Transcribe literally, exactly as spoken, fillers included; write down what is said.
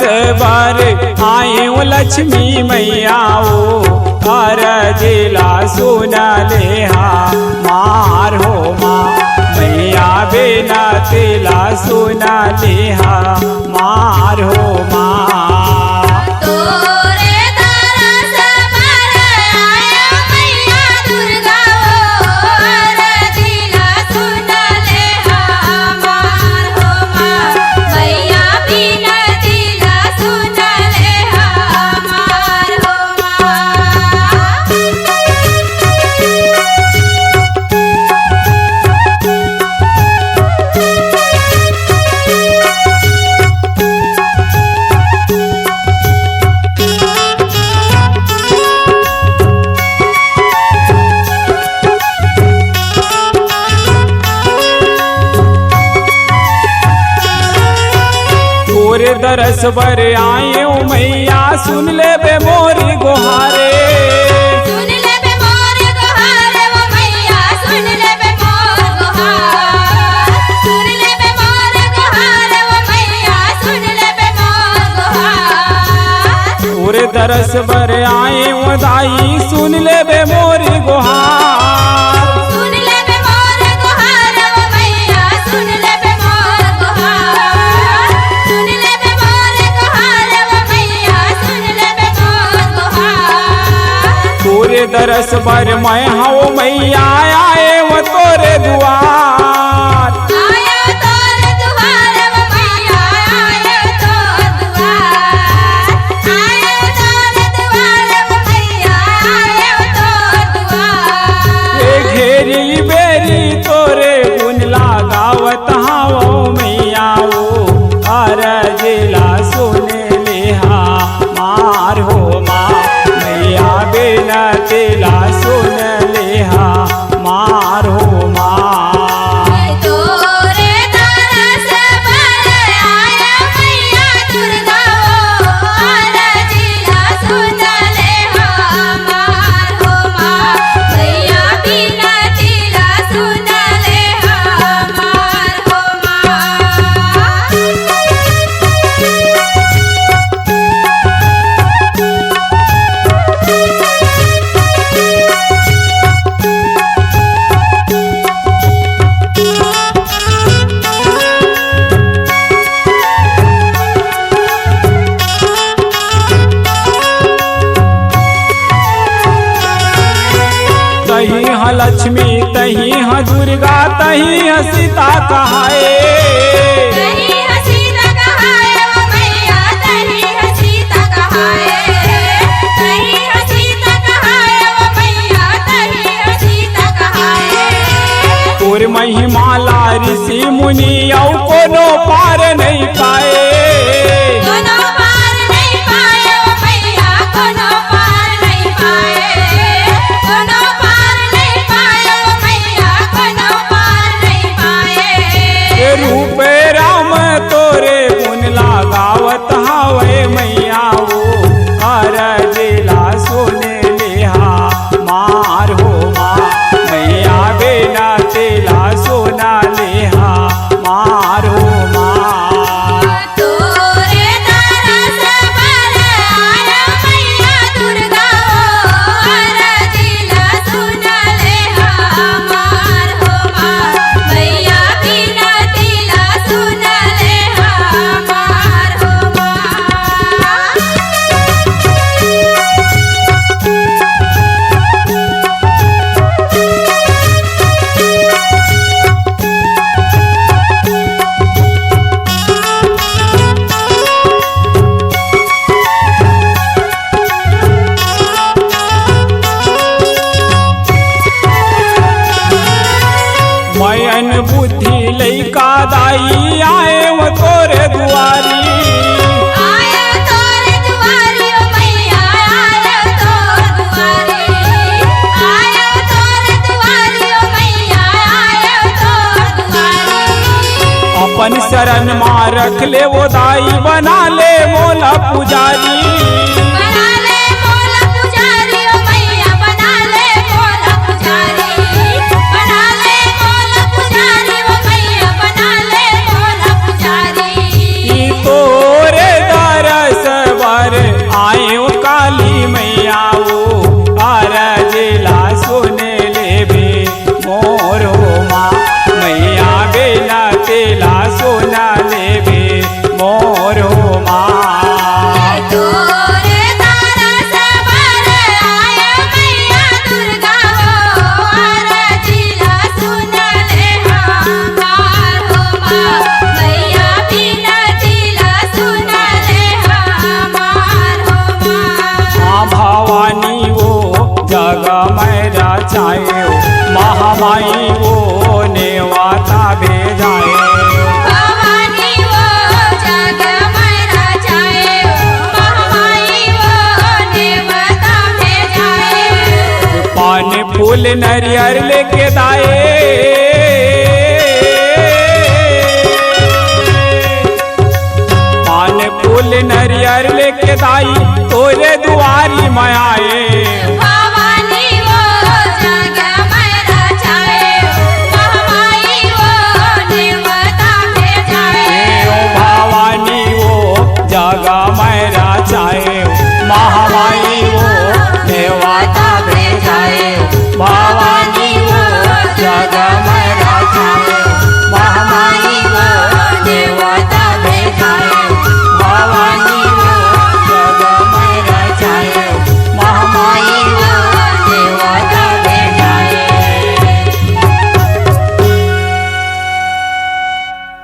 बर आएव लक्ष्मी मैया ओ, अरज ला सुन लेहा मार हो माँ। मैया बिनती ला सुन लेहा मार हो माँ। तोरे दरस बर आएव मैया दुर्गा ओ, अरज ला सुन लेहा मार हो माँ। मैया बिनती ला सुन लेहा मार हो माँ। तोरे दरस बर आएव मैया, सुन लेबे मोर गोहारे। सुन लेबे मोर गोहारे ओ मैया, सुन लेबे मोर गोहार। सुन लेबे मोर गोहारे ओ मैया, सुन लेबे मोर गोहार। तोरे दरस बर आएव दाई, सुन लेबे मोर गोहार। सुन लेबे मोर गोहार ओ मैया, सुन लेबे मोर गोहार। सुन लेबे मोर गोहार ओ मैया, सुन लेबे मोर गोहार। तोरे दरस बर मैं हव मैया, आएव तोरे दुआर। आएव तोरे दुआर ओ मैया, आएव तोरे दुआर। आएव तोरे दुआर ओ मैया, आएव तोरे दुआर। ए घेरी बेरी तोरे गुन ला गावत हवं मैया ओ, अरज ला सुन लेहा मार हो माँ। मैया बिनती ला सुन लेहा मार हो माँ। तोरे दरस बर आएव मैया दुर्गा ओ, अरज ला सुन लेहा मार हो माँ। मैया बिनती ला सुन लेहा मार हो माँ। तहीं ह लक्ष्मी, तहीं ह दुर्गा, तहीं ह सीता कहाए। तहीं ह सीता कहाए ओ मैया, तहीं ह सीता कहाए। तहीं ह सीता कहाए ओ मैया, तहीं ह सीता कहाए। तोर महिमा ला ऋषि मुनि अउ कोनो पार नइ पाए। कोनो पार नइ पाए ओ मैया, कोनो पार नइ पाए। कोनो पार नइ पाए ओ मैया, कोनो पार नइ पाए। ए रूप राम तोरे गुन ला गावत हावय मैया ओ, अरज ला सुन लेहा मार हो माँ। मैया बिनती ला सुन लेहा मार हो माँ। तोरे दरस बर आएव मैया दुर्गा ओ, अरज ला सुन लेहा मार हो माँ। मैया बिनती ला सुन लेहा मार हो माँ। मयन बुद्धि लइका दाई आएव तोरे दुआरी। आएव तोरे दुआरी ओ मैया, आएव तोरे दुआरी। आएव तोरे दुआरी ओ मैया, आएव तोरे दुआरी। अपन शरण मा रख ले ओ दाई, बना ले मोला पुजारी। बना ले मोला पुजारी ओ मैया, बना ले मोला पुजारी। बना ले मोला पुजारी ओ मैया, बना ले मोला पुजारी। ई तोरे दर आई वो नेवाता भेजाए। भवानी वो जग में रचाए, महामाई वो नेवाता भेजाए। पान फूल नरियर लेके दाए, पान फूल नरियर लेके दाई तोरे दुआरी में आए।